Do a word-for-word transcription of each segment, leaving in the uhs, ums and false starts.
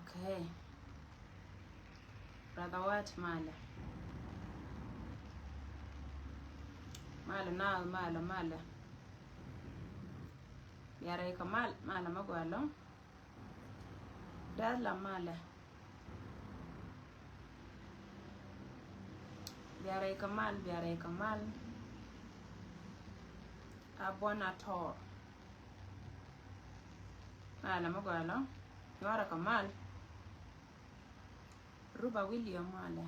Okay. Brother Wat, malɛ. Malɛ naath, malɛ, malɛ. Bia rɛy kɛ mal, malɛ mi gɔaa ɛlɔ̱ŋ. Dee la malɛ. Bia rɛy kɛ mal, bia rɛy kɛ mal. A buɔn a tɔɔr. Malɛ mi gɔaa ɛlɔ̱ŋ. Nyuarɛ kɛ mal. Ruba William, malɛ.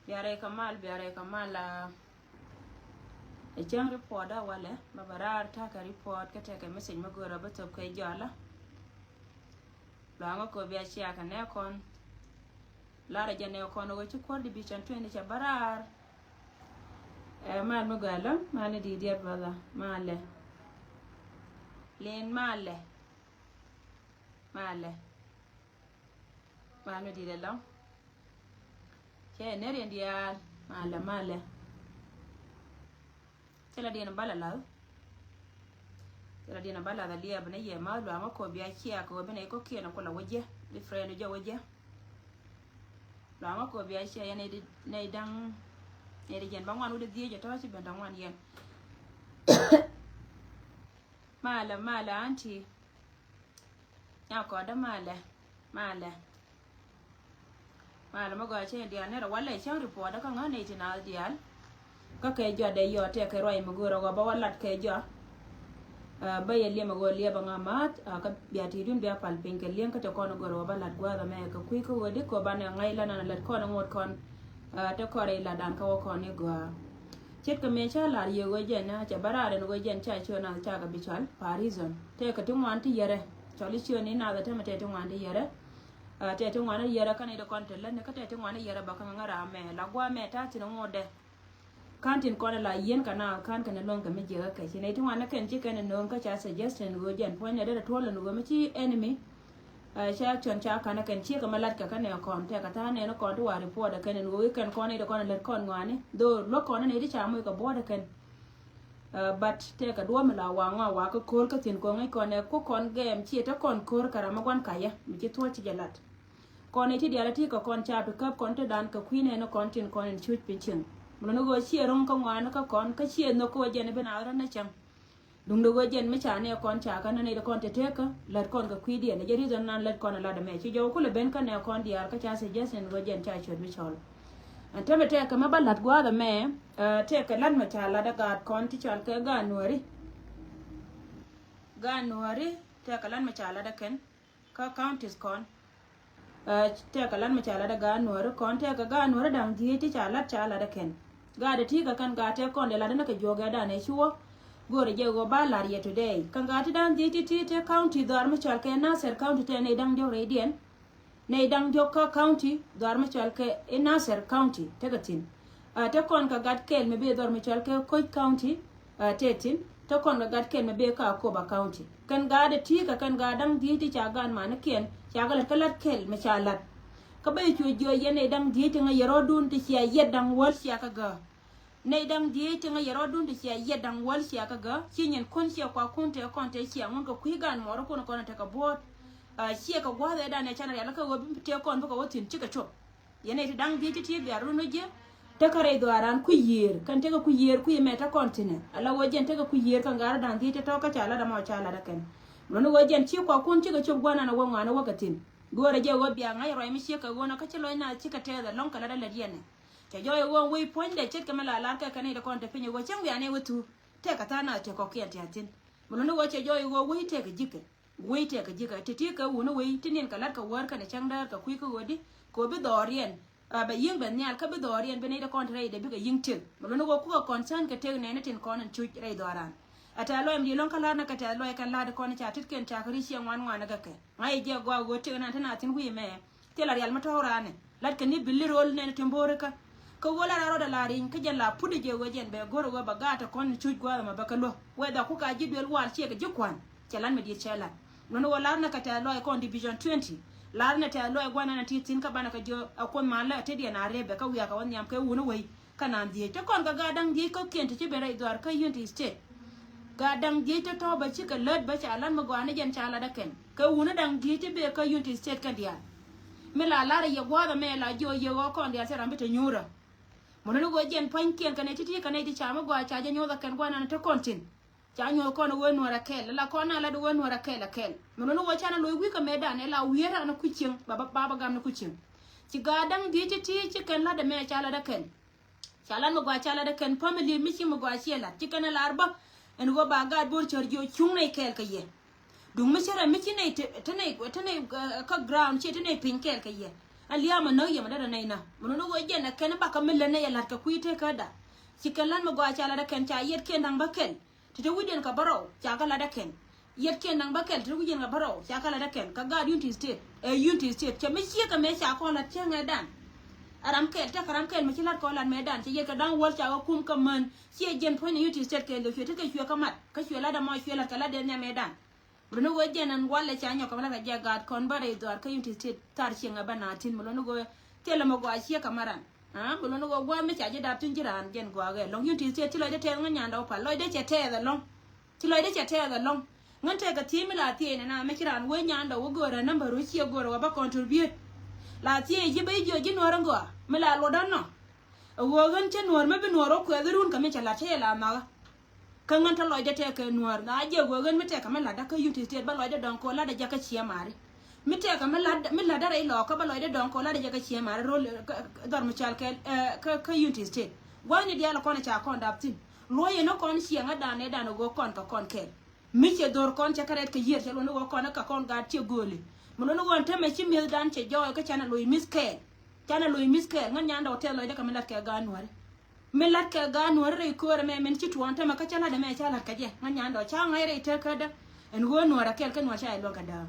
Bia rɛy kɛ mal, bia rɛy kɛ mal, a. Ɛ cäŋ report a walɛ, ba bɛ raar ta̱a̱ kɛ report kä tekɛ message mi go̱o̱rä bä thop kɛ jɔala. Luaŋä kɔ bia cia kɛ nɛ kɔn. Larɛ jɛ nɛ kɔn ɣöö ci kuɔr division twenty cɛ bä raar. Ɛ mal mi gɔaa ɛlɔ̱ŋ, mal ni di̱i̱t diɛt brother, malɛ. Lin malɛ. Malɛ. Mal mi di̱i̱t ɛlɔ̱ŋ. Cɛ ner yɛn diaal, malɛ, malɛ. Thilɛ diɛn ba la lath. Thilɛ diɛn ba lath a liɛp ni yɛ ma luaŋä kɔ bia cia kɛ wä bi nɛ kɔ kiɛn kɔ la wä jɛ. Bi friend jɛ wä jɛ. Luaŋä kɔ bia cia yɛn nɛ di, nɛ daŋ, nɛ di jɛn ba ŋuan wä di dhiec jɛ tɔ ci ben daŋ ŋuan yɛn. Malɛ, malɛ, auntie. Nya kɔdä malɛ, malɛ. Malɛ mi gɔaa cɛ diaal nɛrɛ walɛ cäŋ report kä ŋa̱ nɛy ti naath diaal. Kä kɛ jɔa dee yɔɔ tɛk kɛ ruac mi go̱o̱rä ɣɔɔ bä wä lat kɛ jɔa. Ɛ, bä yɛ liɛm ɛ ɣöö liɛp ɛ ŋa̱ ma̱a̱th, ɛ, kä bia ti̱i̱dun bia pal piny kɛ liɛŋ kä te kɔn go̱o̱rä ɣɔɔ bä lat gua̱a̱th ɛmɛ kɛ kui̱ kä ɣöö di kɔ banɛ ŋa̱c la nan lat kɔn ŋot kɔn. Ɛ, te kɔn rɛy latdan kä wä kɔn i̱ gɔaa. Ce̱tkɛ mëë ca lar yɛ ɣöö jɛn na cɛ bä raar ɛn ɣöö jɛn ca ciö nath ca kɛ bi cɔal pa reason. Tëëkɛ ti ŋuan ti yɛrɛ. Cɔl i̱ ciö ni nath ɛ tämɛ tëë ti ŋuan ti yɛrɛ. Ɛ, tëë ti ŋuan ti yɛrɛ kä nɛy ti kɔn te lät ni kä tëë ti ŋuan ti yɛrɛ bä kä ŋä ram mɛ la gua̱a̱ mɛ ta̱a̱ thi̱n ŋotdɛ. Ka̱n tin kɔn la yieen kɛ naath ka̱n kɛn luäŋ kɛ mi jiɛk kä kɛ ci nɛy ti ŋuan ni kɛn ci kɛn nööŋ kä ca suggestion ɣöö jɛn puɔ̱ny nɛ derɛ tuɔl ɛn ɣöö mi ci enemy. Ɛ, ca action ca ka̱n kɛn ciek ɛmɛ latkɛ kä nɛ kɔn tɛkɛ ta̱a̱ nɛn kɔn ti wa report ɛ kɛn ɛn ɣöö i̱ kɛn kɔn i̱ ti kɔn lät kɔn ŋɔaani. Dho̱r luäk kɔn ni ti ca moc kɛ buɔ̱ɔ̱t ɛ kɛn. Ɛ, but tɛkɛ duɔ̱ɔ̱p mi la wa ŋɔa wa kä ko̱r kä thi̱n ko̱ŋ i̱ kɔn ɛ ku kɔn gɛɛm ciɛ te kɔn ko̱r kɛ ram mi gua̱n kayä mi ci thuɔ̱c ci jɛ lat. Kɔn i̱ ti diaal ɛ ti kɛ kɔn ca bi käp kɔn te dan kɛ kui̱ nɛn kɔn tin kɔn in cuc piny cieŋ. Mi luni ɣöö ciɛ ro̱ŋ kä ŋɔaani kä kɔn kä ciɛ nhök kä wä jɛn i̱ bi naath rän ni cäŋ. Duŋdɛ ɣöö jɛn mi ca nɛɛ kɔn ca kä nɛn nɛy ti kɔn te tekä lät kɔn kɛ kui̱diɛn ɛ jɛ reason nan lät kɔn ɛ lat ɛmɛ ci jɔw kulɛ ben kä nɛɛ kɔn diaal kä ca suggestion ɣöö jɛn ca ciöt mi cɔl. Ɛn tämɛ tɛkɛ mɛ ba la̱t gua̱a̱th ɛmɛ, ɛ, tɛkɛ la̱t mɛ ca la̱t ɛ gaat kɔn ti cɔal kɛ gaat nuääri. Gaat nuääri tɛkɛ la̱t mɛ ca la̱t ɛ kɛn. Kä counties kɔn. Ɛ, tɛkɛ lat mi ca lat ɛ gaat nuɔ̱ɔ̱ri kɔn tɛkɛ gaat nuɔ̱ɔ̱ri da̱ŋ dhieec ti ca lat ca lat ɛ kɛn. Gaat ɛ ti kɛ kɛn gaat tɛk kɔn dee lat ɛn kɛ juɔk ɛ dan ɛ ci wä. Go̱o̱rɛ jɛ ɣöö ba lar yɛ today. Kɛn gaat ti da̱ŋ dhieec ti ti tɛk county dhɔaar mi cɔal kɛ Nasir county tɛk nɛy da̱ŋ diɔ̱k rɛydiɛn. Nɛy da̱ŋ diɔ̱k kä county dhɔaar mi cɔal kɛ i̱ Nasir county tekɛ thi̱n. Ɛ, te kɔn kɛ gat kɛl mi bi dhɔr mi cɔal kɛ Koch County, ɛ, te thi̱n, te kɔn kɛ gat kɛl mi bi kä Akoba County. Kɛn gaat ɛ ti kɛ kɛn gaat da̱ŋ dhieec ti ca gaat manikiɛn ca kɛ lät kä lät kɛl mi ca la̱t. Kä ben cu jiɔ yɛn nɛy da̱ŋ dhieec ti ŋä yɛ rɔɔdun ti cia yɛt da̱ŋ wäl cia kä gä. Nɛy da̱ŋ dhieec ti ŋä yɛ rɔɔdun ti cia yɛt da̱ŋ wäl cia kä gä ci nyin kun cia kua kun tëë kɔn tëë cia ŋun kɛ kui̱ gaat muɔɔrikun kɔn tekɛ buɔ̱ɔ̱t. Ɛ, ciɛ kɛ gua̱a̱th ɛ dan ɛ can rial kä ɣöö bi tëë kɔn bikɛ wä thi̱n cikɛ cop. Yɛn nɛy ti da̱ŋ dhieec ti ti bia run wä jiɛ. Tekä rɛy dhɔaaran kui̱ yiëër kɛn tekä kui̱ yiëër kui̱ ɛmɛ te kɔn thi̱nɛ. Ala wä jɛn tekä kui̱ yiëër kɛn gaari da̱ŋ dhieec ti tɔ̱ kä ca lat ɛmɔ ca lat ɛ kɛn. Luɔ̱ni wä jɛn ci kuakun cikɛ cop gua̱nan ɛ wä ŋuan ɛ wä kɛ thi̱n. Duɔ̱ɔ̱rɛ jɛ wä bia ŋa̱c rɔy mi ciek kɛ ɣöö nɔ kä ci lɔc naath cikɛ tɛɛth ɛlɔ̱ŋ kɛ lat ɛ lät yɛn ɛ. Cɛ jɔɔc ɛ ɣöö wec puɔ̱nydɛ ce̱tkɛ mi la lar kɛ kɛn nɛy ti kɔn te piny ɛ ɣöö cäŋ wianɛ wä thuuk. Tɛkɛ tha̱a̱ŋ naath te kɔ̱kiɛn ti a thi̱n. Mi luɔ̱ni wä cɛ jɔɔc ɛ ɣöö wec tɛkɛ ji̱kɛ. Wec tɛkɛ ji̱kä ti ti kɛ wuni wec ti niɛn kɛ la̱t kɛ wäär kɛnɛ cäŋ däär kɛ kui̱ kä ɣöödi kɛ ɣöö bi dhɔɔriɛn. Ɛ bɛ yi̱ŋ bɛ nhial kä bi dhɔɔriɛn bi nɛy ti kɔn ti rɛydɛ bikɛ yi̱ŋ tiek. Mɛ luɔ̱ni ɣöö kukɛ concern kɛ tëk nɛɛni tin kɔn in cuc rɛy dhɔɔran. Ɛ tɛ̈th lɔc mi di̱i̱t lɔ̱ŋ kä la̱r ni kɛ tɛ̈th lɔc kɛn la̱r ti kɔn ca tit kɛn ca kɛ ri̱c ciɛ ŋuan ŋuan ni kɛ kɛ ŋa̱c jɛ gɔaa ɣöö tëk nɛɛni ti na thi̱n wi̱i̱ mɛ. Thilɛ rial mi tɔ̱ raan ni la̱t kɛ ni bi li ro̱l nɛɛni ti mbo̱o̱ri kä. Kä ɣöö la raan rɔɔdɛ la ri̱ny kä jɛn la put i̱ jɛ ɣöö jɛn bɛ go̱r ɣöö bɛ gaat ti kɔn cuc gua̱a̱th ɛmɔ bɛ kɛ luäk whether ku ka ji̱ duel wal ciɛ kɛ ji̱ kua̱n. Cɛ la̱t mi di̱i̱t cɛ la̱t. Luɔ̱ni ɣöö la̱r ni kɛ tɛ̈th lɔc kɔn division twenty. La̱r ni tɛ̈th lɔc gua̱n ɛn ti thi̱n kä banɛ kɛ jiö ɛ kuoth man lä ɛ tetdiɛn a rep bɛ kä wiak kɛ wä nhiam kɛ wuni wei. Kä naan dhiec te kɔn kɛ gaat da̱ŋ dhiec kɔ̱kiɛn ti ci ben rɛy dhuaar kä Unity State. Gaat da̱ŋ dhiec te tɔ̱ bä cikɛ lät bä ca lat mi gɔaa ni jɛn ca lat ɛ kɛn. Kɛ wuni da̱ŋ dhiec ti bee kä Unity State kɛn diaal. Mi la lar yɛ gua̱a̱th ɛmɛ la jiɔ yɛ ɣɔɔ kɔn diaal cɛ ram bi te nyuurä. Mɛ luni ɣöö jɛn pua̱nykiɛn kɛ nɛy ti̱ti̱ kɛ nɛy ti ca mi gɔaa ca jɛ nyuɔth ɛ kɛn gua̱a̱th nan te kɔn thi̱n. Ca nyuɔth kɔn ɛ wee nuɔrɛ kɛl la kɔn na lat ɛ wee nuɔrɛ kɛl ɛ kɛl. Mɛ luni ɣöö canɛ loc wi̱i̱ kɛ mɛ dan ɛ la wiee ran ɛ kui̱ cieŋ ba ba ba gam ni kui̱ cieŋ. Ci gaat da̱ŋ dhiec ti̱ti̱ ci kɛn lat ɛmɛ ca lat ɛ kɛn. Ca lat mi gɔaa ca lat ɛ kɛn family mi ci mi gɔaa ciɛ lat ci kɛn ɛ lar bä. Ɛn ɣöö ba gaat bo̱r cär jiɔ cuŋ nɛy kɛɛl kɛ yɛ. Duŋ mi cärɛ mi ci nɛy te nɛy te nɛy kä ground ci te nɛy piny kɛɛl kɛ yɛ. Ɛ lia̱a̱ mɛ näk yɛ mɛ dee rɛ nɛy na mɛ nuni ɣöö jɛn ɛ kɛn bakä mi lät nɛy ɛ lat kɛ kui̱ te kä da. Ci kɛn lat mi gɔaa ca lat ɛ kɛn ca yɛt kiɛn da̱ŋ bä kɛl. Ti te wi̱cdiɛn kɛ bärɔw ca kɛ lat ɛ kɛn. Yɛt kiɛn da̱ŋ bä kɛl ti te wi̱cdiɛn kɛ bärɔw ca kɛ lat ɛ kɛn kɛ gaat Unity State ɛ Unity State cɛ mi ciek kɛ mɛ ca kɔn lat cäŋ ɛ dan. Ɛ ram kɛl tekɛ ram kɛl mi ci lat kɔn lat mɛ dan cɛ yɛt kɛ da̱ŋ wäl ca kɛ kum kä män. Ciɛ jɛn puɔ̱ny ni Unity State kɛɛliw cuɛ tekɛ cuɛ kä mat kä cuɛ lat ɛmɔ cuɛ lat kɛ lat dee nhiam ɛ dan. Bi ni wee jɛn ɛn walɛ ca nyɔk kɛ mi lat kɛ jɛ gaat kɔn bä rɛy dhuaar kä Unity State thar cieŋ ɛ bä naath thi̱n mi luni wee thilɛ mi gɔaa ciek kɛ ma ran. Aa mi luni wee gua̱a̱th mi ca ji̱ dap thi̱n ji̱ raan jɛn gɔaa ɣɛɛ lɔ̱ŋ Unity State ci lɔcdɛ tɛth ŋä nyandɛ wä pal lɔcdɛ cɛ tɛth ɛlɔ̱ŋ. Ci lɔcdɛ cɛ tɛth ɛlɔ̱ŋ. Ŋän tɛkɛ thiec mi la thiec nɛn a mi ci raan wee nyandɛ wä göörä nambär wä ciɛ göörä wä bä contribute. La thiec ji̱ bä ji̱ jiɔ ji̱ nuäär ɛn gɔaa mi la luɔtdä nɔ. Ɛ ɣöö ɣän cä nuäär mi bi nuäär wä kuɛth run kɛ mi cɛ la̱t cä yɛ la makä. Kä ŋän te lɔcdä tɛkɛ nuäär na jiɛ ɣöö ɣän mi tɛkɛ mi la̱tdä kä Unity State bä lɔcdä dɔ̱ŋ kɛ ɣöö la̱tdä jakä ciɛ mari. Mi tɛkɛ mi la̱t mi la̱tdä rɛy lɔɔkä bä lɔcdä dɔ̱ŋ kɛ ɣöö la̱tdä jakä ciɛ mari rol dhɔr mi cal kɛ kä kä Unity State. Gua̱thni diaal kɔn ca kɔn dap thi̱n. Luɔ̱c yɛn ni kɔn ciɛŋä dan ni dan ɛ ɣöö kɔn kɛ kɔn kɛɛl. Mi cɛ dhor kɔn cɛ kɛ rɛt kɛ yiër cɛ luɔ̱n ni ɣöö kɔn kä kɔn gaat ciɛ gööli. Mi luɔ̱n ni ɣöö ɛn tämɛ ci mi̱ethdan cɛ jɔɔy kä canɛ loc mi̱th kɛɛl. Canɛ loc mi̱th kɛɛl ŋän nyandɛ wä tɛth lɔcdä kɛ mi la̱t kɛ gaat nuäri. Mi la̱t kɛ gaat nuäri rɛy köörä mɛ min ci tuɔɔn tämɛ kä cä la̱t ɛmɛ cä la̱t kɛ jɛ ŋän nyandɛ wä ca ŋa̱c rɛy tekädä. Ɛn ɣöö nuäärä kɛl kä nuäär ca yɛ luäŋ kɛ dääk.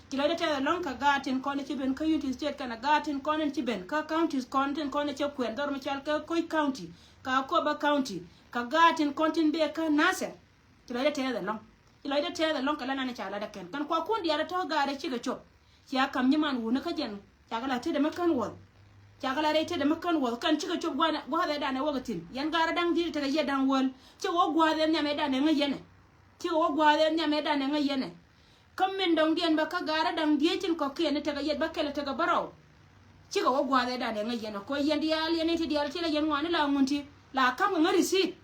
Ci lɔcdä tɛth ɛlɔ̱ŋ kɛ gaat tin kɔn ci ben kä Unity State kɛnɛ gaat tin kɔn in ci ben kä counties kɔn tin kɔn cɛ kuɛn dhɔr mi cal kɛ Koc County, kä Akobo County, kä gaat tin kɔn tin bee kä Nasir. Ci lɔcdä tɛth ɛlɔ̱ŋ. Ci lɔcdä tɛth ɛlɔ̱ŋ kɛ la nanɛ ca latdä kɛn kɛn kuakun diaal tɔ̱ gaarɛ cikɛ cop. Cia ka̱m nyiman wuni kä jɛn. Ca kɛ la tetdɛ mi kän wuɔth. Ca kɛ la rɛy tetdɛ mi kän wuɔth kɛn cikɛ cop gua̱a̱th gua̱a̱th ɛ danɛ wäkɛ thi̱n yɛn gaarɛ da̱ŋ di̱t tekɛ yɛ da̱ŋ wäl. Cikɛ wä gua̱a̱th ɛ nhiam ɛ danɛ ŋäc yɛnɛ. Cikɛ wä gua̱a̱th ɛ nhiam ɛ danɛ ŋäc yɛnɛ. Kä min dɔ̱ŋdiɛn bä kä gaarä da̱ŋ diee tin kɔ̱kiɛn ni tekɛ yɛt bä kɛl tekɛ bärɔw. Cikɛ wä gua̱a̱th ɛ danɛ ŋäc yɛn ɛ koc yɛn diaal yɛn ni ti diaal ti la yɛn ŋuani la ŋun ti la ka̱m kɛ ŋä receipt.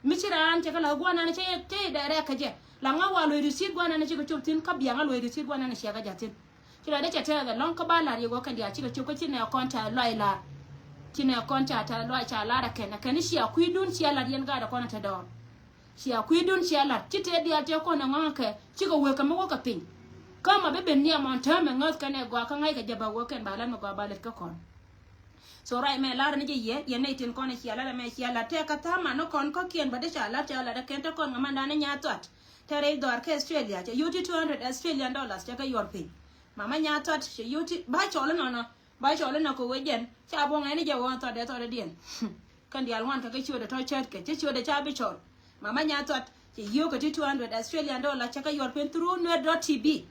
Mi ci raan cɛ kɛ la̱th gua̱a̱r nan cɛ yɛ tëë dɛrɛ kɛ jɛ la ŋa wa luɔ̱c receipt gua̱a̱r nan cikɛ cop thi̱n kä biaŋä luɔ̱c receipt gua̱a̱r nan ciɛ kɛ ja̱ thi̱n. Ci la dee cɛ tɛɛth ɛlɔ̱ŋ kä ba la̱r yɛ wä kɛn diaal cikɛ cop kä ci nɛ kɔn ca luac la̱r. Ci nɛ kɔn ca tɛɛth luac ca la̱r ɛ kɛn ɛ kɛn i̱ cia kui̱dun cia la̱r yɛn gaat ɛ kɔn ɛ te dɔɔr. Cia kui̱dun cia la̱t ci tëë diaal tëë kɔn ɛ ŋɔ̱ŋ kɛ cikɛ wëë kɛ mi wäkɛ piny. Kä ma bi ben nhiam ɔn täämɛ ŋäth kɛn ɛ gɔaa kä ŋa̱ckɛ jɛ ba wëë kɛn ba la̱t mi gɔaa ba lät kä kɔn. So ruac mɛ la̱r ni jɛ yɛ yɛn nɛy tin kɔn ɛ cia la̱t ɛmɛ cia la̱t tɛɛkä tha̱a̱ŋ man ni kɔn kɔ̱kiɛn bä dee ca la̱t ca la̱t ɛ kɛn te kɔn ŋä man dan ni nyaa thuat. Te rɛy dhɔaar kä Australia cɛ yio̱w ti two hundred Australian dollars cɛ kɛ yuɔr piny. Mama nyaa thuat cɛ yio̱w ti ba cɔl inɔnɔ. Ba cɔl inɔ kɛ wee jɛn ca buɔ̱ŋ ɛn i̱ jɛ wä thuat dee thuat idiɛn. Kɛn diaal ŋuan kɛ kɛ ciötdɛ tɔ̱ cäät kɛ cä ciötdɛ ca bi cɔl. Mama nya thuat cɛ yio̱o̱kɛ ti two hundred Australian dollar cɛ kɛ yuɔr piny through nuer dot T V.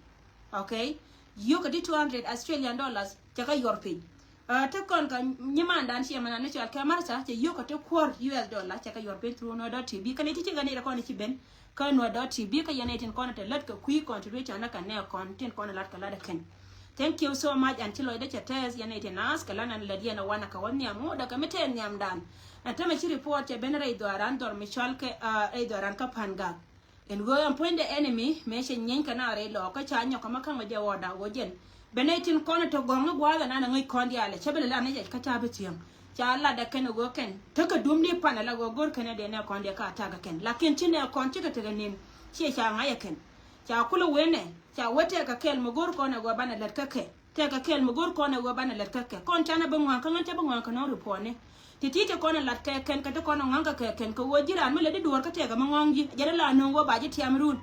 Okay. Yio̱o̱kɛ ti two hundred Australian dollars cɛ kɛ yuɔr piny. Ɛ te kɔn kɛ nyimandan ciɛ mɛn an ni cɔal kɛ Martha cɛ yio̱o̱kɛ ti kuɔr U S dollar cɛ kɛ yuɔr piny through nuer dot T V kɛn iti ti kɛ ni rɛ kɔn ici ben. Kä nuer dot T V kä yɛn ɛ tin kɔn te lät kɛ kui̱ contribution ni kɛ nɛ kɔn tin kɔn lat kɛ lat ɛ kɛn. Thank you so much. Ɛn ci lɔcdä cɛ tɛth yɛn nɛy ti naath kɛ la nɛn lät yɛn ɛ wanɛ kɛ wä nhiam ŋotdä kɛ mi tɛth nhiamdan. Ɛn tämɛ ci report cɛ ben rɛy dhɔaaran dhɔr mi cɔal kɛ rɛy dhɔaaran kä Pan Gak. Ɛn ɣöö ɛn puɔ̱nydɛ enemy mëë cɛ nyieeny kɛ na rɛy lɔɔk kä ca nyɔk kɛ mi ka̱ŋ ɛ jɛ ɣɔɔda ɣöö jɛn. Ben nɛy tin kɔn ɛ te gɔ̱ŋ ni gua̱a̱th ɛnan ɛ ŋäc kɔn diaalɛ cä bi lɛ la ni jɛ kä ca bi thiäŋ. Ca latdɛ kɛn ɛ ɣöö kɛn tekɛ duumdi pan ɛ la ɣöö go̱r kɛn ɛ dee nɛ kɔn dee ka atak ɛ kɛn lakin ci nɛ kɔn cikɛ tekɛ nin. Ciɛ ca ŋa̱c ɛ kɛn. Ca kulɛ wen ɛ ca wee tɛɛkɛ kɛl mi go̱r kɔn ɛ ɣöö banɛ lät kä kɛ. Tɛɛkɛ kɛl mi go̱r kɔn ɛ ɣöö banɛ lät kä kɛ kɔn canɛ bi ŋɔa̱a̱ŋ kä ŋän cä bi ŋɔa̱a̱ŋ kɛ nɔŋ report ni. Ti ti ti kɔn ɛ lat kɛ kɛn kɛ ti kɔn ɛ ŋɔa̱a̱ŋ kɛ kɛ kɛn kɛ ɣöö ji̱ raan mi lät di duɔ̱ɔ̱r kä tɛɛkɛ mi ŋɔa̱a̱ŋ ji̱ jɛn ɛ la nööŋ ɣöö ba ji̱ tiam run.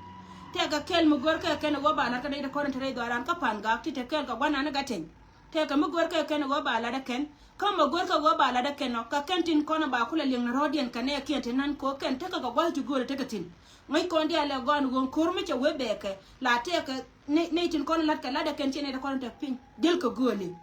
Tɛɛkɛ kɛl mi go̱r kɛ kɛn ɛ ɣöö ba lat kä nɛy ti kɔn ɛ te rɛy dhɔaaran kä Pan Gak ti te kɛl kɛ gua̱nan ɛ gat teny. Tɛɛkɛ mi go̱r kɛ kɛn ɛ ɣöö ba lat ɛ kɛn kä mi go̱r kɛ ɣöö ba lat ɛ kɛn ɔ kɛ kɛn tin kɔn ɛ ba kulɛ liŋ ni rɔ̱ɔ̱diɛn kɛ nɛɛkiɛn ti nan ko̱ kɛn tekɛ kɛ gua̱th ti gööl ɛ tekɛ thi̱n. Ŋäc kɔn diaal ɛ gɔaa ni ɣöö ko̱r mi cɛ wee bɛɛkɛ la tɛɛkɛ nɛy tin kɔn lat kɛ lat ɛ kɛn ciɛ nɛy ti kɔn te piny dhil kɛ gööli.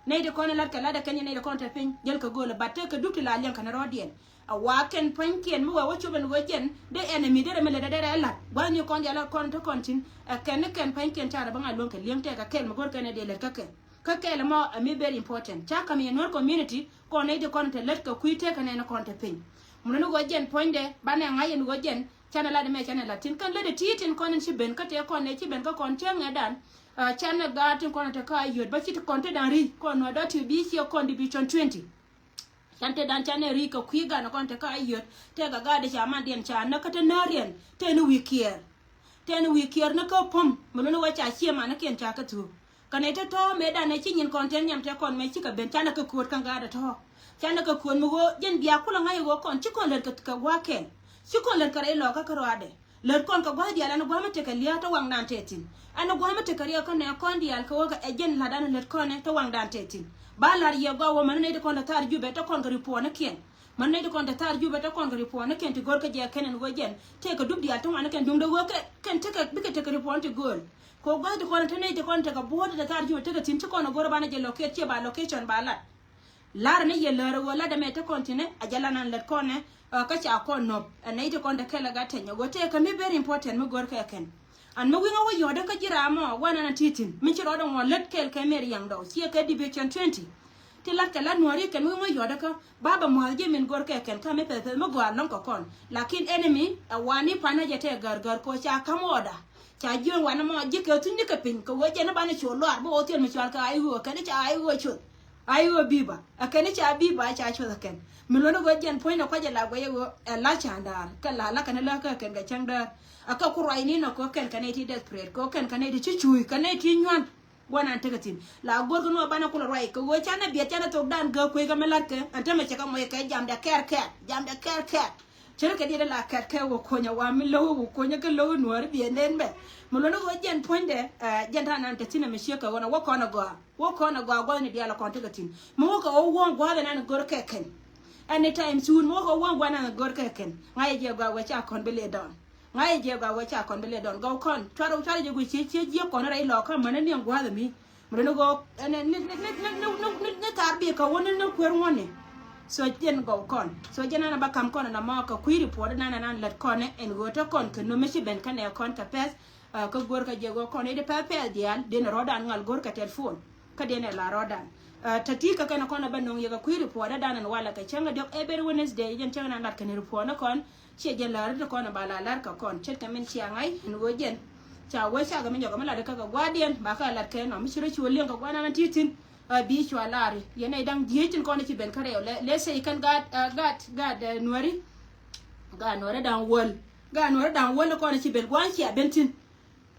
Nɛy ti kɔn in la̱t kɛ la̱t ɛ kɛn yɛn nɛy ti kɔn te piny jäl kɛ gööl ɛ, but tëëkɛ dup ti la liɛŋ kɛn rɔɔdiɛn. A wa kɛn pua̱nykiɛn mi wee wä cop ɛn ɣöö jɛn dee enemy derɛ mi lät derɛ la̱t. Gua̱thni kɔn diaal kɔn te kɔn tin ɛ kɛn ni kɛn pua̱nykiɛn ca rɔ bä ŋa̱c luäŋ kɛ liɛŋ tëëkɛ kɛl mi go̱r kɛn ɛ dee lät kä kɛ. Kä kɛl ɛmɔ ɛ mi very important. Ca ka̱m yɛn Nuer community kɔn nɛy ti kɔn te lät kɛ kui̱ tëëkɛ nɛn kɔn te piny. Mun ni ɣöö jɛn puɔ̱nydɛ banɛ ŋa̱c ɛn ɣöö jɛn canɛ lat ɛmɛ canɛ lat tin kɛn lätdɛ ti̱i̱ tin kɔn in ci ben kä tëë kɔn nɛ ci ben kä kɔn cäŋ ɛ dan. Canɛ gaat tin kɔn te kä a yöt bä ci ti kɔn te dan ri̱c kɔn nuɛ dɔ̱ ti bi ciɛ kɔn division twenty. Can te dan canɛ ri̱c kɛ kui̱ gan kɔn te kä a yöt tëë kɛ gaat ca mandiɛn ca näk kä te nääriɛn tëë ni wi̱i̱ kiɛɛr. Tëë ni wi̱i̱ kiɛɛr ni kä pum mi luni wä ca ciɛ manikiɛn ca kä thuuk. Kɛ nɛy te tɔ̱ mëë danɛ ci nyin kɔn tɛn nhiam te kɔn mëë cikɛ ben canɛ kɛ kööt kä gaat ɛ tɔ̱. Canɛ kɛ kööt mi ɣöö jɛn bia kulɛ ŋa̱c ɛ ɣöö kɔn ci kɔn lät kɛ gua̱a̱kɛn. Ci kɔn lät kɛ rɛy lɔkä kä ruaadɛ. Lät kɔn kɛ gua̱a̱th diaal ɛn gua̱a̱th mi tekɛ lia̱a̱ te waŋdan te thi̱n. Ɛn gua̱a̱th mi tekɛ riɛk kä nɛ kɔn diaal kɛ ɣöö kɛ ɛ jɛn la̱tdan lät kɔn ɛ te waŋdan te thi̱n. Ba la̱r yɛ gɔaa wä mɛn nɛy ti kɔn te thaar Jubɛ te kɔn kɛ ripuɔnikiɛn. Mɛn nɛy ti kɔn te thaar Jubɛ te kɔn kɛ ripuɔnikiɛn ti go̱r kä jɛ kɛn ɛn ɣöö jɛn tëëkɛ dup diaal te waŋdan kɛn duundɛ ɣöö kɛn tekɛ bikɛ tekɛ ripuɔn ti gööl. Kɛ ɣöö gua̱th ti kɔn te nɛy ti kɔn tekɛ buɔ̱ɔ̱t te thaar Jubɛ tekɛ thi̱n ci kɔn ɛ go̱r banɛ jɛ location, ba location ba lat. La̱rä ni yɛ läärä ɣöö la̱tdä mɛ te kɔn tinɛ a jɛ la̱t nan lät kɔnɛ. Kä ca kɔn nɔp ɛ nɛy ti kɔn te kɛl ɛ gat tɛny ɛ ɣöö tëëkɛ mi very important mi go̱r kɛ kɛn. An mi wi̱ŋä wä yɔ̱ɔ̱dä kä ji̱ raam ɔ wanɛ na ti̱ti̱n mi ci rɔɔdɛ ŋuɔ̱n lät kɛɛl kɛ mɛr yaŋdɔ ciɛ kɛ division twenty. Ti la̱t kɛ la̱t nuääri kɛn wi̱ŋä wä yɔ̱ɔ̱dä kä ba bɛ mua̱th ji̱ min go̱r kɛ kɛn kä mi pɛth pɛth mi gɔaa lɔ̱ŋ kɛ kɔn. Lakin enemy ɛ wani panä jɛ tɛ gär gär kɛ ɣöö ca ka̱m ɔɔda. Ca jiön wanɛ mɔ ji̱ kɛ thunyni kɛ piny kɛ ɣöö jɛn i̱ banɛ cu luaar bi ɣöö thiel mi cual kɛ a i̱ ɣöö kɛn i̱ ca a i̱ ɣöö cuth. A i̱ ɣöö bi̱i̱ ba ɛ kɛn i̱ ca bi̱i̱ ba ca cuth ɛ kɛn. Mi luɔ̱n i̱ ɣöö jɛn puɔ̱nydɛ kua̱cɛ la guɛc i̱ ɣöö ɛ la ca̱a̱ŋ da̱a̱r kɛ la la kɛn i̱ lääk kä kɛn kɛ cäŋ däär. Ɛ kɛ ku ruacni nɔ kɛ ɣöö kɛn kɛn i̱ ti desperate kɛ ɣöö kɛn kɛn i̱ ti ci cuuc kɛn i̱ ti nyuan. Gua̱n an tekɛ thi̱n la go̱rkɛ ni ɣöö banɛ kulɛ ruac kɛ ɣöö canɛ biɛt canɛ thokdan gääk kueckɛ mi la̱tkɛ. Ɛn täämɛ cɛ kɛ muɔc kɛ jamdɛ kɛɛr kɛɛr jamdɛ kɛɛr kɛɛr. Cä rɛ kɛ diet la kɛt kɛ wä kuɔnyɛ wa mi lo̱k wä kuɔnyɛ kä lo̱k nuɔɔri biɛ nen bɛ. Mi luɔ̱n i̱ ɣöö jɛn puɔ̱nydɛ jɛn ta̱a̱ nan te thi̱n ɛmɛ ciek kɛ ɣöö na wä kɔn ɛ gɔaa wä kɔn ɛ gɔaa gua̱thni diaal ɛ kɔn tekɛ thi̱n. Mi wä kɛ ɣöö wäŋ gua̱a̱th ɛn an go̱r kɛ kɛn. Anytime soon mi wä kɛ wäŋ gua̱a̱th ɛn an go̱r kɛ kɛn ŋa̱cɛ jɛ gɔaa wä ca kɔn bi lɛ dɔɔn. Ŋa̱cɛ jɛ gɔaa wä ca kɔn bi lɛ dɔɔn gɔw kɔn cuarɛ cuarɛ jɛ guic ciec ciec jiäk kɔn rɛy lɔɔkä mäni niɛŋ gua̱a̱th ɛmi. Mi luɔ̱n i̱ ɣöö ni ni ni ni ni ni thar bi kɛ wä ni ni kuer ŋuɔ̱ni. So jɛn gɔw kɔn so jɛn an a ba kam kɔn ɛn amɔ kɛ kui̱ report nan ɛn an lät kɔn ɛn ɣöö te kɔn kɛ no̱mi ci ben kä nɛ kɔn kɛ pɛth. Kä go̱r kɛ jɛ ɣöö kɔn i̱ di pɛth pɛth diaal den rɔ̱dan ŋal go̱r kɛ telephone. Kä den ɛ la rɔ̱dan. Te ti kɛ kɛn kɔn a ba no̱ŋ yɛ kɛ kui̱ report dan ɛn walɛ kɛ cäŋ a diɔk every Wednesday jɛn cäŋ nan lat kɛn report ni kɔn. Ciɛ jɛn la̱r ti kɔn a ba la la̱r kɛ kɔn ce̱tkɛ min cia ŋa̱c ɛn ɣöö jɛn. Ca wee cakɛ mi nyɔkɛ mi lat kä kɛ gua̱a̱diɛn ba kä lat kɛ nɔ mi ci rɔ ci wä liɛŋ kɛ gua̱a̱ nan a ti thi̱n. Bi cua laari yɛn nɛy da̱ŋ jiec tin kɔn ci ben kä rɛw lɛ lɛ sɛy kɛn gaat gaat gaat nuäri. Gaat nuäri da̱ŋ wäl gaat nuäri da̱ŋ wäl kɔn ci ben gua̱a̱n cia ben thi̱n.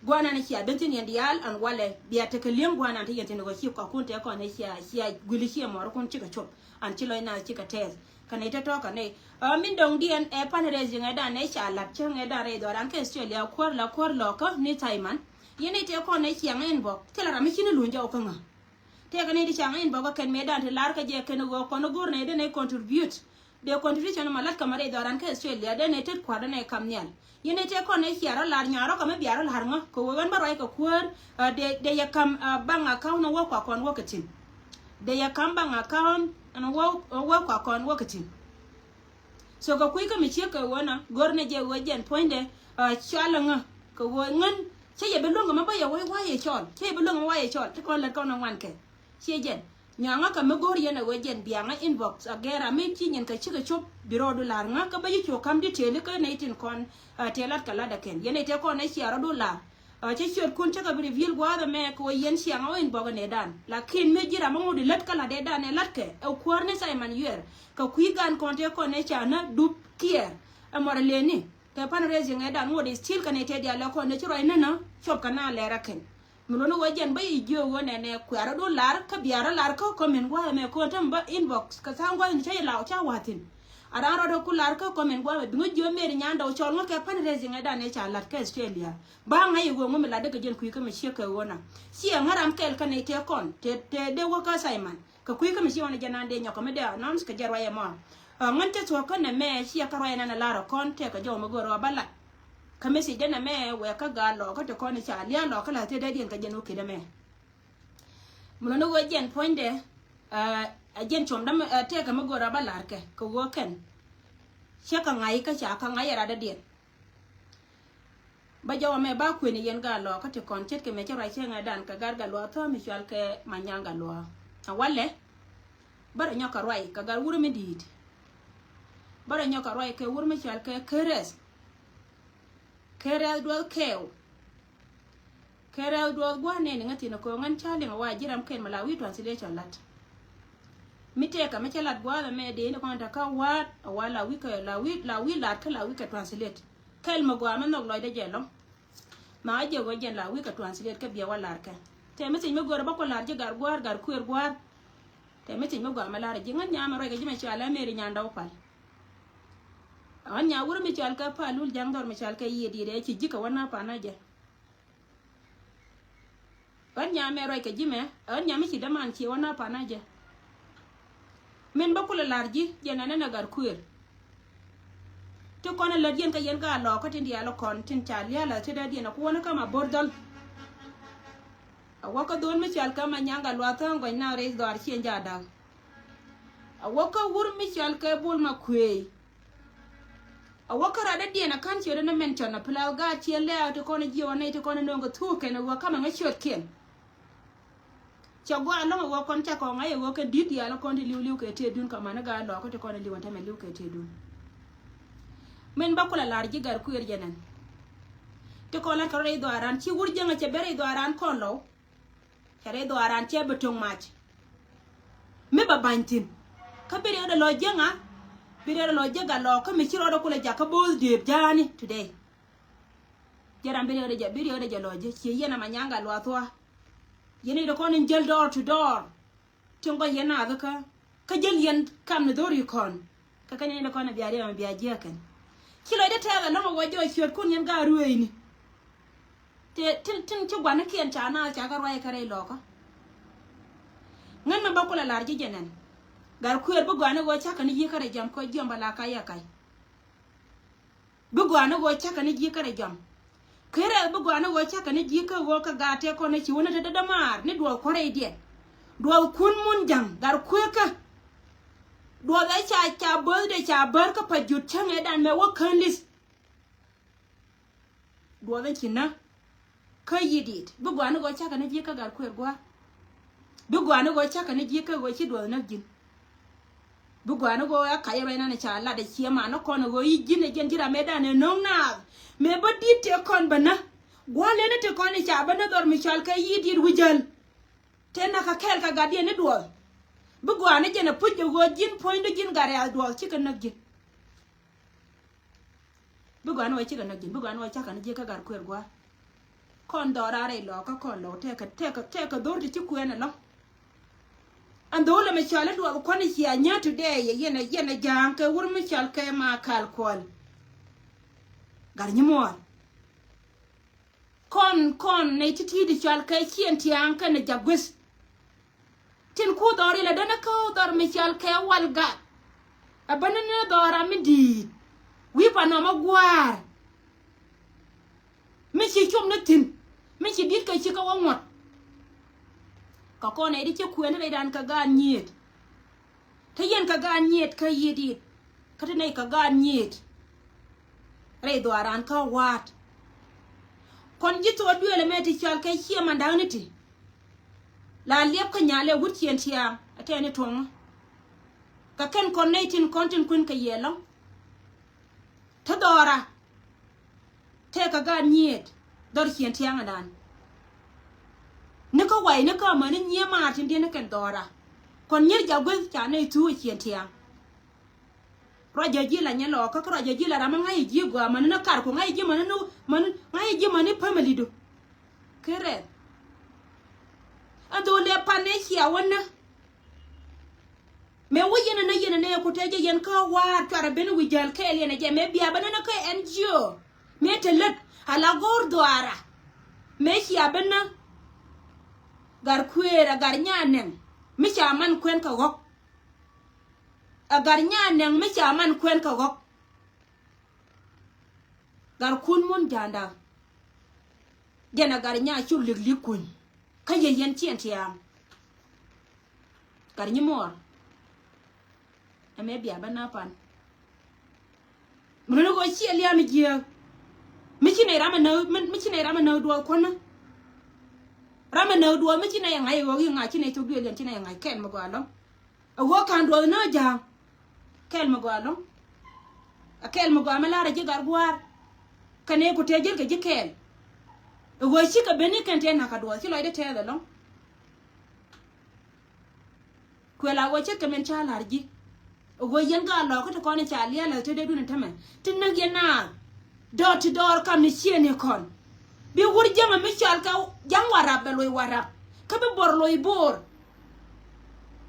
Gua̱a̱n an cia ben thi̱n yɛn diaal an walɛ bia tekɛ li̱eŋ gua̱a̱n an te yɛn thi̱n kɔ ci kɔkun te kɔn cia cia guili cia mɔrikun cikɛ cop. An ci lɔc naath cikɛ tɛɛth kɛ nɛy te tɔ̱ kɛ nɛy. Min dɔ̱ŋdiɛn ɛ pan rɛy ji̱ ŋɛ̈tdan nɛy ca la̱t cä ŋɛ̈tdan rɛy dhɔran kä Australia kuäär la kuäär lɔkä ni Thaiman. Yɛn nɛy te kɔn nɛy ciaŋ inbox thilɛ ram mi ci ni luny jɔw kä ŋä. Tëëkɛ ni ti ca ŋa̱c in bɔkä kɛn mëëdan ti lar kä jɛ kɛn ɣöö kɔn go̱r nɛy den nɛy contribute. Dee contribution ma lat kä ma rɛy dhɔran kä Australia den nɛy tet kua̱r den nɛy kam nhial. Yɛn nɛy tëë kɔn nɛy cia rɔ lar nyuaar rɔ kä mi bia rɔ lar ŋä kɛ ɣöö ɣän bä ruac kɛ kuäär. Dee dee yɛ kam bank account ni wä kua kɔn wä kɛ thi̱n. Dee yɛ kam bank account ni wä wä kua kɔn wä kɛ thi̱n. So kɛ kui̱ kä mi ciek kɛ ɣöö na go̱r ni jɛ ɣöö jɛn puɔ̱nydɛ. Cual ŋä kɛ ɣöö ŋän cä yɛ bi luäŋ kɛ ma bä yɛ wä yɛ cɔl cä yɛ bi luäŋ kɛ ma wä yɛ cɔl ti kɔn lät kɔn ŋuan kɛ. Ciɛ jɛn nyuaŋä kɛ mi go̱r yɛn ɛ ɣöö jɛn biaŋä inbox a gɛr a mi ci nyin kɛ cikɛ cop bi rɔɔdu la̱r ŋä kä bä yi cuɔ ka̱m di tëëli kä nɛy tin kɔn. Tëë lat kɛ lat ɛ kɛn yɛn ɛ tëë kɔn ɛ cia rɔɔdu la̱r. Cä ciötkun cä kɛ bi reveal gua̱a̱th ɛmɛ kɛ ɣöö yɛn ciaŋ ɣä in bɔk ɛ nɛɛdan lakin mi ji̱ ram ɛ ŋot ilät kä la̱t ëëdan ɛ la̱tkɛ ɛ kuäär ni Simon Yuɛɛr kɛ kui̱ gan kɔn tëë kɔn ɛ ca nä dup kiɛɛr. Ɛ mɔr ɛ lëëni kɛ pan racing ëëdan ŋot ɛ still kɛ nɛy tëë diaal ɛ kɔn ɛ ci ruac nänä cuɔp kɛ na lɛɛr ɛ kɛn. Mi luɔ̱ni ɣöö jɛn bä i̱ jiök ɣöö nɛnɛ kuɛ̈rä duɔl la̱r kä biarä la̱r kä comment gua̱a̱th ɛmɛ ko̱n täm bä inbox kɛ tha̱a̱ŋ gua̱a̱th ni cä yɛ law ca wa̱thi̱n. A raan rɔɔdɛ ku la̱r kä comment gua̱a̱th ɛmɛ bi ŋä jiök mëëri nyandɛ ɣöö cɔl ŋä kɛ pan racing ëëdan ëë ca la̱t kä Australia. Ba ŋa̱c i̱ ɣöö ŋu mi latdä kɛ jɛn kui̱ kä mi ciek kɛ ɣöö na. Ciɛ ŋä ram kɛl kä nɛy tëë kɔn tëë tëë dee wä kä Simon. Kɛ kui̱ kä mi ciek ɣɔn jɛ naan dee nyɔk kɛ mi dee announce kɛ jɛ ruac ɛmɔ. Ɛ ŋän cä thuɔ̱k kä nɛ mɛ ciɛ kä ruac ɛnan ɛ lar ɛ kɔn tëë kɛ jɔw mi go̱o̱r ɛ ɣɔa bä lat. Kä message dee nɛ mɛ wɛɛ kä gaal lɔɔkä ti kɔn i̱ ca lia̱a̱ lɔɔkä la̱th tëë dee diɛn kɛ jɛn wä ki̱t ɛmɛ. Mi lɔni ɣöö jɛn puɔ̱nydɛ. Ɛ jɛn cuɔm dämɛ, ɛ, tëëkɛ mi go̱o̱rä bä la̱rkɛ kɛ ɣöö kɛn cä kɛ ŋa̱c kä ca kɛ ŋa̱c ɛ radädiɛn. Bä jɔwä mɛ ba kuëni yɛn Gatluak kä ti kɔn ce̱tkɛ mɛ cä ruac cäŋɛ dan kɛ gat Gatluak thɔ̱ɔ̱ mi cɔal kɛ Manyaŋ Gatluak. Ɛ walɛ bä rɔ nyɔk kɛ ruac kɛ gat wur mi di̱i̱t. Bä rɔ nyɔk kɛ ruac kɛ wur mi cɔal kɛ Kɛ Rɛth. Kɛ Rɛth duɔth kɛɛw. Kɛ Rɛth duɔth gua̱a̱r nɛɛni ŋäthi̱n ɛ ko̱o̱ŋ ɛn ca liŋ ɛ wa ji̱ ram kɛn mi la wi̱i̱ translation la̱t. Mi tëëkɛ mi cä lat gua̱a̱th ɛmɛ dee ni kɔn te kä wa̱a̱t ɛ wa la wi̱i̱ kɛ la wi̱i̱ la wi̱i̱ lat kä la wi̱i̱ kɛ translate. Kɛl mi gɔaa mi nhɔk lɔcdä jɛ lɔ̱ŋ. Ma a jiɛ ɣöö jɛn la wi̱i̱ kɛ translate kä biɛ wa lar kɛ. Tɛ mi thiec mi go̱o̱rä bä ku lar ji̱ gar gua̱a̱r gar kuëër gua̱a̱r. Tɛ mi thiec mi gɔaa mi lar ji̱ ŋän nyamɛ ruɛc kɛ ji̱ mɛ cɔal ɛ Mary Nyandɔw Pal. Ɣän nya wur mi cɔal kɛ Pal Lul Ja̱ŋ dhɔr mi cɔal kɛ Yiëëd Yiëëd ɛ ci ji̱ kɛ wä na pan a jɛ. Ɣän nyam mɛ ruac kɛ ji̱ mɛ, ɣän nyam mi ci däman ciɛ wä na pan a jɛ. Min bä kulɛ lar ji̱ jɛ nɛnɛ nɛ gar kuëër. Ti kɔn ɛ lät yɛn kä yɛn Gatluak kä tin diaal ɛ kɔn tin ca lia̱a̱lä ti dee diɛn ɛ kuɔn kä ma bo̱r dhɔl. A wä kä dho̱o̱n mi cɔal kɛ Manyaŋ Gatluak thäŋ gɔny na rɛy dhɔaar ciɛ ja̱a̱ da̱k. A wä kä wur mi cɔal kɛ Bol Makuëëy. A wä kä radädiɛn a ka̱n ciötdä ni mɛn cɔn a pil a gaat ciɛ lɛ̈ɛ̈k ti kɔn jiɛ wä nɛy ti kɔn no̱o̱ŋ kɛ thuɔ̱k kɛn a wä kamɛ ŋä ciötkiɛn. Cɛ gɔaa ɛlɔ̱ŋ a wä kɔn cakɔ ŋa̱c a wä kɛ di̱t diaal a kɔn ti li̱w li̱w kɛ tëëdun kɛ mani gaat lɔɔkä ti kɔn li̱w ɛn tämɛ li̱w kɛ tëëdun. Min bä kulɛ lar ji̱ gar kuëër jɛ nɛn. Ti kɔn lat kɛ rɔ rɛy dhɔaaran ran ci wur jiäŋ a cɛ ben rɛy dhɔaaran kɔn lɔw. Cɛ rɛy dhɔaaran cɛ bi to̱ŋ mac. Mi bɛ ba̱ny thi̱n kä bi rɛwdɛ lɔ jiäŋa. Bi rɛwdɛ lɔ jiäŋa lɔ kä mi ci rɔɔdɛ kulɛ jakä bo̱o̱th dëëp ja̱a̱ni today. Jɛ ram bi rɛwdɛ jɛ bi rɛwdɛ jɛ lɔ jiäŋ ciɛ yɛn ama nyaŋ Gatluak thua̱a̱. Yɛn i̱ dɛ kɔn in jäl door to door. Tin gɔ̱ yɛn naath kä kä jäl yɛn kam ni dho̱r i̱ kɔn. Kä kɛn in dɛ kɔn a bia riɛm a bia jiäkɛn. Ci lɔcdɛ tɛɛth ɛlɔ̱ŋ a wä jɔɔc ciötkun yɛn gaat ruëëcni. Tin tin ci gua̱nikiɛn ca naath ca kɛ ruac kɛ rɛy lɔkä. Ŋän mi bä kulɛ lar ji̱ jɛ nɛn. Gar kuëër bi gɔaa ni ɣöö cakɛ ni yiëë kä rɛy jɔm kɔ jiɔm bä la kac ɛ kac. Bi gɔaa ni ɣöö cakɛ ni ji̱ kä rɛy jɔm. Kɛ rɛth bi gɔaa ni ɣöö cakɛ ni ji̱ kä ɣöö kä gaat tëë kɔn ni ci wä ni te dädä maar ni duɔth kuɔ̱r rɛydiɛn. Duɔth kun mun ja̱ŋ gar kuëëkä. Duɔth ɛ ca ca birthday ca bär kä pa jut cäŋ ëëdan mɛ wä kän li̱th. Duɔth in ci nä kä yi̱ di̱i̱t bi gɔaa ni ɣöö cakɛ ni ji̱ kä gar kuëër gua̱a̱r. Bi gɔaa ni ɣöö cakɛ ni ji̱ kä ɣöö ci duɔth näk ji̱n. Bi gɔaa ni ɣöö ɛ kac rɔy nan ca lat ɛ ciɛ man ni kɔn ɣöö yi̱ ji̱n ɛ jiɛn ji̱ ram mëëdan ɛ no̱o̱ŋ naath. Mëë bä di̱t tëë kɔn bä nä gua̱a̱r leni tëë kɔn i̱ ca bä nä dhɔr mi cɔal kɛ yi̱ di̱i̱t wi̱c jäl. Tëë nakä kɛɛl kɛ gatdiɛn ni duɔth. Bi gɔaa ni jɛn ɛ puc ɛ ɣöö ji̱n puɔ̱nydu ji̱n gat rɛ̈ɛ̈th duɔth cikɛ näk ji̱n. Bi gɔaa ni wä cikɛ näk ji̱n bi gɔaa ni wä cakɛ ni ji̱ kä gat kuëër gua̱a̱r. Kɔn dhɔra rɛy lɔɔkä kɔn lɔw tɛkɛ tɛkɛ tɛkɛ dho̱r ti ci kuɛn ɛlɔ. Ɛn dho̱r lɛ mi cɔal i̱ duɔth kuɔn i̱ cia nyä today yɛ yɛn ɛ yɛn ɛ ja̱a̱ŋ kɛ wur mi cɔal kɛ ma kal kuɔl. Gat nyi muɔɔr. Kɔn kɔn nɛy ti̱ti̱ di cɔal kɛ ciɛn tia̱a̱ŋ kɛnɛ jak gueth. Tin ku dhɔr ilɛ däni kä dhɔr mi cɔal kɛ wal gat. Ɛ bäni ni dhɔra mi di̱i̱t wi̱i̱ pa nɔmɔ gua̱a̱r. Mi ci cum ni thi̱n mi ci di̱t kɛ ci kä wä ŋuɔ̱t. Kɛ kɔn nɛy di ci kuëëni rɛydan kɛ gaat nyiet. Te yɛn kɛ gaat nyiet kä yi̱ di̱i̱t kä te nɛy kɛ gaat nyiet. Rɛy dhuaaran kä wa̱a̱t. Kɔn ji̱ thok duëël ɛmɛ ti cɔal kɛ ciɛ mandakni ti. La liɛp kä nyalɛ wut ciɛn tiaam ɛ tɛni tuɔŋä. Kɛ kɛn kɔn nɛy tin kɔn tin kuën kɛ yɛ lɔ̱ŋ. Te dhɔra. Tëëkɛ gaat nyiet dhɔr ciɛn tiaŋ ɛ dan. Ni kä way ni kä amäni nyiee maar tin diɛn ni kɛn dhɔra. Kɔn nyier jak gueth ca nɛy thuu ɛ ciɛn tiaŋ. Ruacä ji̱ la nyɛ lɔɔkä kä ruacä ji̱ la ram mi ŋa̱c ji̱ gɔaa mäni ni karku ŋa̱c ji̱ mäni ni mäni ŋa̱c ji̱ mäni family du. Kɛ rɛɛth. Ɛn dho̱o̱l lɛ pan nɛ cia wä nä. Mëë wä yɛn ɛnɛ yɛn ɛnɛ ku tëë jɛ yɛn kä wa̱a̱ cuarɛ ben wi̱c jäl kɛɛl yɛn ɛ jɛ mëë bia ben ɛnɛ kä N G O. Mëë te lät ala go̱o̱r dhuaara. Mëë cia ben nä. Gar kuëër a gar nyaa nɛŋ mi ca man kuɛn kɛ ɣɔ̱k. A gar nyaa nɛŋ mi ca man kuɛn kɛ ɣɔ̱k. Gar kun mun ja̱a̱nda. Jɛn a gar nyaa cuk lik lik kuny. Kä yɛ yɛn ciɛn tiaam. Gat nyi muɔɔr. Ɛmɛ bia bä na pan. Mi luni kɔ ciɛ liam jiääk. Mi ci nɛy ram ɛ näk, mi, mi ci nɛy ram ɛ näk duɔth kuɔnä. Ram ɛ näk duɔth mi ci nɛy ɛ ŋa̱c ɛ ɣöö i̱ ŋa̱c ci nɛy thok duëël yɛn ci nɛy ɛ ŋa̱c kɛl mi gɔaa lɔ̱ŋ. Ɛ ɣöö ka̱n duɔth näk ja̱a̱ŋ. Kɛl mi gɔaa lɔ̱ŋ. Ɛ kɛl mi gɔaa mi la̱rä ji̱ gat gua̱a̱r. Kɛn ëë ku tëë ji̱l kɛ ji̱ kɛɛl. Ɛ ɣöö cikɛ ben ni kɛn tëë na̱k kɛ duɔth ci lɔcdä tɛɛth ɛlɔ̱ŋ. Kuɛ la ɣöö ce̱tkɛ min ca la̱r ji̱. Ɣöö yɛn gaa lɔɔkä ti kɔn i̱ ca liɛl ɛ te dee dun in tämɛ ti näk yɛn naath. Dɔɔr ti dɔɔr kam ni ciëëni kɔn. Bi wur jäŋä mi cɔal kɛ ja̱ŋ warap bɛ loc warap. Kä bi bo̱r loc bo̱r.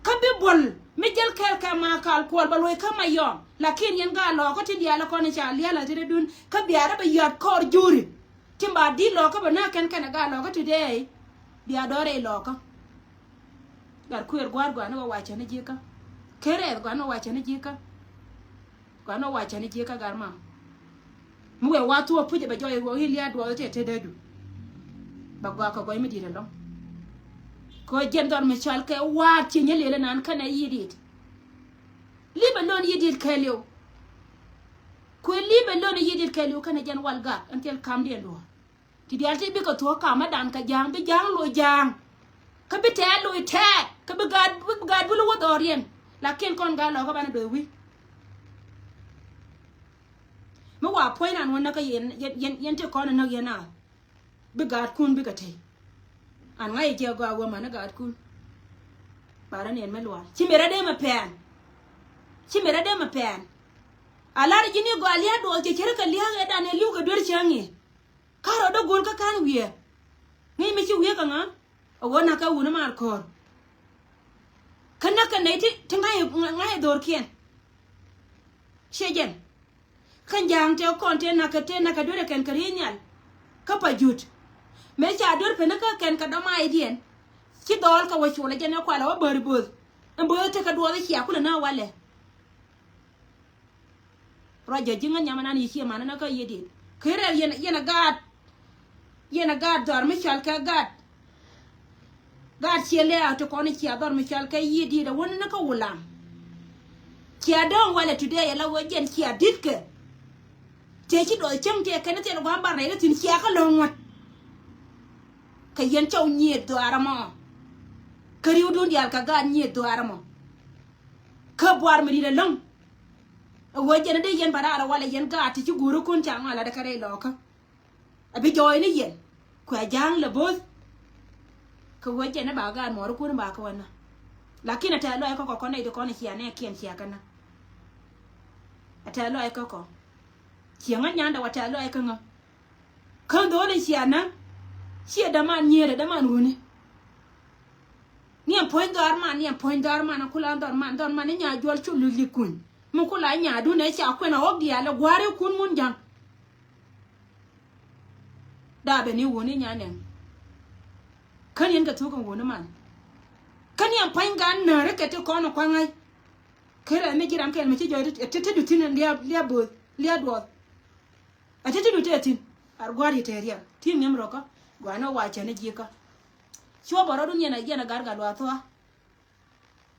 Kä bi buɔl mi jäl kɛɛl kɛ ma kal kuɔl bɛ loc kä ma yɔm. Lakin yɛn gaa lɔɔkä ti diaal ɛ kɔn i̱ ca liɛl ɛ te dee dun kä biaarä bɛ yɔt kɔɔr juri. Tin ba di̱t lɔɔkä bɛ nä kɛn kɛn ɛ gaa lɔɔkä today. Bia dɔ̱rɛ ilɔɔkä. Gat kuëër gua̱a̱r gua̱a̱r ni wä wacä ni ji̱kä. Ker rɛɛth gua̱a̱r ni wä wacä ni ji̱kä. Gua̱a̱r ni wä wacä ni ji̱kä gat ma. Mi wëë wa thuɔɔk puc ɛ bɛ jɔɔc i̱ wä i̱ lia̱a̱ duɔɔth tëë te dee du. Bɛ gɔaa kɛ gɔc mi di̱i̱t ɛlɔ̱ŋ. Kɛ ɣöö jiɛn dhɔr mi cɔal kɛ wa̱a̱ ci nyɛ lëël ɛnan kɛnɛ yi̱ di̱i̱t. Li̱p ɛlɔ̱ŋ yi̱ di̱i̱t kɛɛliw. Kuëë li̱p ɛlɔ̱ŋ yi̱ di̱i̱t kɛɛliw kɛnɛ jiɛn wal gak ɛn thil kamdiɛn duɔ̱ɔ̱r. Ti diaal ti bikɛ thuɔ̱k kamä dan kɛ ja̱a̱ŋ bi ja̱a̱ŋ loc ja̱a̱ŋ. Kä bi tɛɛt loc tɛɛt kä bi gaat bi gaat bul wä dhɔriɛn. Lakin kɔn gaat lɔkä banɛ do̱th wi̱c. Mi wa puɔ̱ny ran wä näk kä yɛn yɛn yɛn ti kɔn näk yɛn a. Bi gaatkun bikɛ tey. An ŋa̱c jɛ gɔaa wä mani gaatkun. Barä ni ɛn mi luaar ci mi rɛ dee mɛ pɛn. Ci mi rɛ dee mɛ pɛn. A lar ji̱n i̱ gɔaa lia̱a̱ duɔɔth cɛ cärä kɛ lia̱a̱ ɛ dan ɛ li̱w kɛ duer cäŋ i̱. Ka rɔɔdä go̱o̱l kä ka̱n wiee. Ŋäc mi ci wiee kɛ ŋä. A ɣöö nakä wun i̱ maar ko̱o̱r. Kä näk kɛ nɛy ti ti ŋa̱c ŋa̱c dhorkiɛn. Ciɛ jɛn. Kä ja̱a̱ŋ tëë kɔn tëë nakä tëë nakä duerɛ kɛn kɛ ri̱i̱ nhial. Kä pa jut. Mëë ca duer peni kä kɛn kɛ dɔ̱maacdiɛn. Ci dhɔɔl kɛ wä culɛ jɛn ɛ kualɛ wä bäri bo̱th. Ɛn bo̱th tekɛ duɔɔth i̱ cia kulɛ nä walɛ. Ruacä ji̱ ŋä nyam anan yi̱ ciɛ man anan kä yiëë di̱t. Kä rɛl yɛn yɛn a gaat. Yɛn a gaat dhɔr mi cɔal kɛ gaat. Gaat ciɛ lɛ a ti kɔn i̱ cia dhɔr mi cɔal kɛ yiëë di̱t a wän ni kä wulaŋ. Cia dɔ̱ŋ walɛ today ala wee jɛn cia di̱t kɛ. Tëë ci dɔɔth cäŋ tëë kɛn thil gua̱a̱m bar rɛy kä thi̱n cia kä lo̱ŋ ŋuɔ̱t. Kɛ yɛn cɔw nyiëë dhuaar ɛmɔ. Kä ri̱wdun diaal kɛ gaat nyiëë dhuaar ɛmɔ. Kä buar mi di̱t ɛlɔ̱ŋ. Ɛ ɣöö jɛn ɛ dee yɛn ba raar ɛ walɛ yɛn gaat ti ci guurikun ca ŋɔak latdɛ kɛ rɛy lɔɔkä. Ɛ bi jɔɔy ni yɛn kuɛ ja̱a̱ŋ lɛ bo̱o̱th. Kɛ ɣöö jɛn ɛ ba gaat muɔɔrikun ba kɛ wä nä. Lakin ɛ tɛ̈th lɔc kä kɔ kɔn nɛy ti kɔn ɛ cia nɛɛkiɛn cia kɛ nä. Ɛ tɛ̈th lɔc kä kɔ. Ciɛ ŋä nyandɛ wä tɛ̈th lɔc kä ŋä. Kä dho̱o̱n in cia nä. Ciɛ däman nyieerä däman wuni. Niɛn puɔ̱ny dhɔr man niɛn puɔ̱ny dhɔr man kula dhɔr man dhɔr man ni nya juɔl cu luc li kuny. Mi kula nya dun ɛ ca kuɛn a ɣɔk diaal ɛ gua̱a̱r ikun mun ja̱ŋ. Daabɛ ni wuni nya nɛŋ. Kä niɛn kɛ thuk in wuni man. Kä niɛn puɔ̱ny gan nääri kɛ ti kɔn ɛ kua̱ŋ ŋa̱c. Kä rɛ mi ji̱ ram kɛn mi ci jɔc ti ti du thi̱n in liab liab bo̱o̱th liab duɔth. A ti ti du tëë thi̱n ar gua̱a̱r yi tëë riɛl ti ŋi̱em rɔkä. Gua̱a̱n ni wa cäni ji̱kä. Cuɔ bä rɔ̱dun yɛn a yɛn a gar gal luath thua.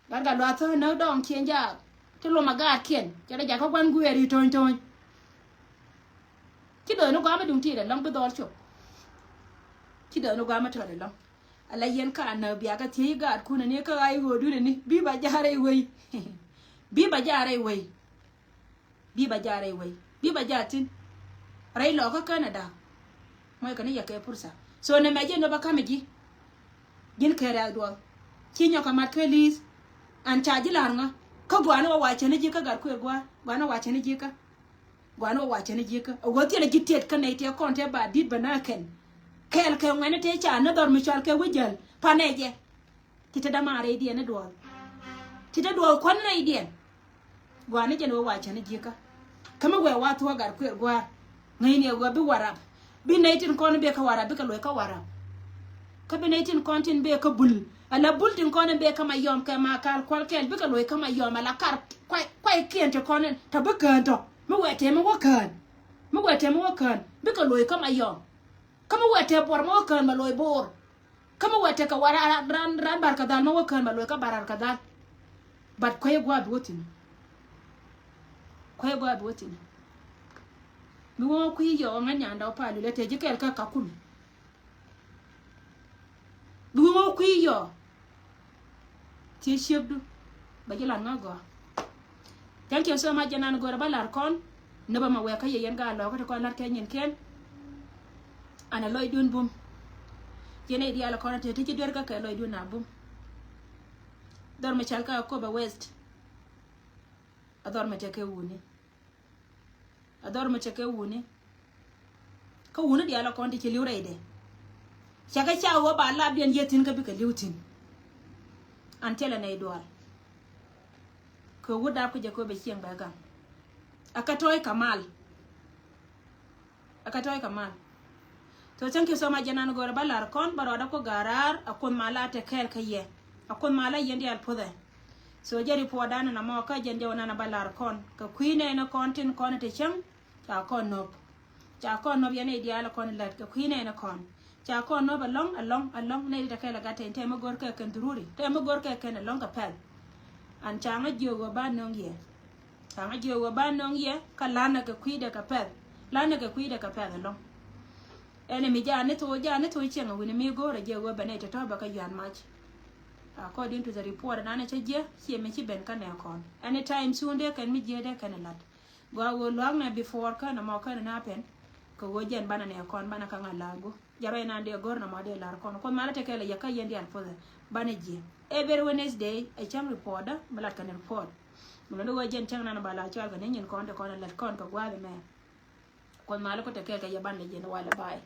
Gar gal luath thua näk dɔɔŋ ciëŋ jaak ti lom a gaatkiɛn cɛ rɛ jakä gua̱n guiɛɛr yi to̱ny to̱ny. Ci dööni gua̱a̱m mi duŋ ti̱i̱t ɛlɔ̱ŋ bi dhɔɔl cop. Ci dööni gua̱a̱m mi tɔt ɛlɔ̱ŋ. Ala yɛn ka näk biakä thiec gaatkun ani kä ɣa̱c ɣöödun ani bi ba ja̱a̱r rɛy wei. Bi ba ja̱a̱r rɛy wei. Bi ba ja̱a̱r rɛy wei bi ba ja̱a̱r thi̱n. Rɛy lɔɔkä Canada. Muɔckɛ ni yɛ kɛ pursa. So nɛ mɛ ji̱ nɔ ba ka̱mɛ ji̱. Ji̱n kɛ rɛ̈th duɔth ci nyɔk kɛ mat kä li̱i̱th. An ca ji̱ la̱r ŋä kä gua̱a̱ni wä wa cäni ji̱ kä gat kuëë gua̱a̱r gua̱a̱ni wa cäni ji̱ kä. Gua̱a̱ni wä wa cäni ji̱ kä a wä thilɛ ji̱ tiɛt kä nɛy tëë kɔn tëë ba di̱t bä nä kɛn. Kɛɛl kɛ ŋuɛ̈ni tëë ca ni dhɔr mi cɔal kɛ wi̱c jäl panɛ jɛ. Ti te dämaan rɛydiɛn ni duɔth. Ti te duɔth kuän rɛydiɛn. Gua̱a̱ni jɛn wee wa cäni ji̱kä. Kä mi wee wa thuɔ̱k gat kuëër gua̱a̱r. Ŋäcni ɛ wee bi warap. Bi nɛy tin kɔn in bëë kä warap bikɛ loc kä warap. Kä bi nɛy tin kɔn tin bëë kä bul. Ala bul tin kɔn in bëë kä ma yɔm kɛ ma kal kual kɛɛl bikɛ loc kä ma yɔm ala kar kuay kuay kiɛn ti kɔn in tɔ bi kään tɔ. Mi wee tëë mi wä kään. Mi wee tëë mi wä kään bikɛ loc kä ma yɔm. Kä mi wee tëë buɔr mi wä kään ma loc bo̱o̱r. Kä mi wee tekɛ wa ran ran ran bar kɛ dhal ma wä kään ma loc kä bar ran kɛ dhal. But kuɛ gua̱a̱ bi wä thi̱n. Kuɛ gua̱a̱ bi wä thi̱n. Mi wä kui̱ yɔɔ ŋa nyanda wä pa lulɛ te ji̱ kɛɛl kä kakun. Bi wä kui̱ yɔɔ. Thiec ciekdu bɛ ji̱ lat ŋa gɔaa. Thank you so much jɛn an go̱rɛ ba lar kɔn. Ni bä ma wɛɛkä yɛ yɛn gaa lɔɔkä ti kɔn lat kɛ nyin kɛn. An a lɔcdun bum. Yɛn a idial kɔn a te ti ci duer kä kɛ lɔcdun a bum. Dhɔr mi cal kä Akoba West. A dhɔr mi tekɛ wuni. A dhɔr mi tekɛ wuni. Kä wuni diaal a kɔn ti ci li̱w rɛydɛ. Cakɛ ca wä ba lap diɛn yɛ thi̱n kä bikɛ li̱w thi̱n. An thilɛ nɛy dual. Kɛ wut dap kä jɛ kɛ wä bɛ cieŋ bɛ gaŋ. A kä tɔy kamal. A kä tɔy kamal. So thank you so much jɛn an go̱rɛ ba lar kɔn ba rɔɔdɛ ku garar a kuoth ma la te kɛɛl kä yɛ. A kuoth ma la yɛn diaal puthɛ. So jɛ report dan na mɔ kä jɛn jɛ wä nan a ba lar kɔn kɛ kui̱ nɛɛni kɔn tin kɔn te cäŋ. Ca kɔn nop. Ca kɔn nop yɛn i̱ diaal kɔn lät kɛ kui̱ nɛɛni kɔn. Ca kɔn nop alɔŋ alɔŋ alɔŋ nɛy ti te kɛɛl a gat tɛn tɛm mi go̱r kɛ kɛn dhururi tɛm mi go̱r kɛ kɛn alɔŋ kɛ pɛl. An ca ŋa jiök wä ba nöŋ yɛ. Ca ŋa jiök wä ba nöŋ yɛ kä lanɛ kɛ kui̱dɛ kɛ pɛl. Lanɛ kɛ kui̱dɛ kɛ pɛl alɔŋ. Ɛn mi ja ni thok ja ni thok cieŋ a wini mi go̱r a jiök wä bɛ nɛy tɔ̱tɔ̱ bɛ kɛ yuan mac. According to the report nanɛ cä jiɛ ciɛ mi ci ben kä nɛ kɔn. Anytime soon dee kɛn mi jiɛ dee kɛn lat. Gua wä luak nɛ before kɛn mɔ kɛn na pɛn. Kɛ wä jɛn banɛ nɛ kɔn banɛ kaŋa lagu. Jarɛ nan dee gor na mɔ dee lar kɔn. Kɔn malɛ tekɛ lɛ yɛ kä yɛn dial puthɛ. Banɛ jiɛ. Every Wednesday ɛ cäŋ report dä mi lat kɛn report. Mi lɔ ni wä jɛn cäŋ nan ba la cual kɛ ni nyin kɔn te kɔn lat kɔn kɛ guath mɛ. Kɔn malɛ kɔ tekɛ kɛ yɛ banɛ jiɛ ni walɛ bay.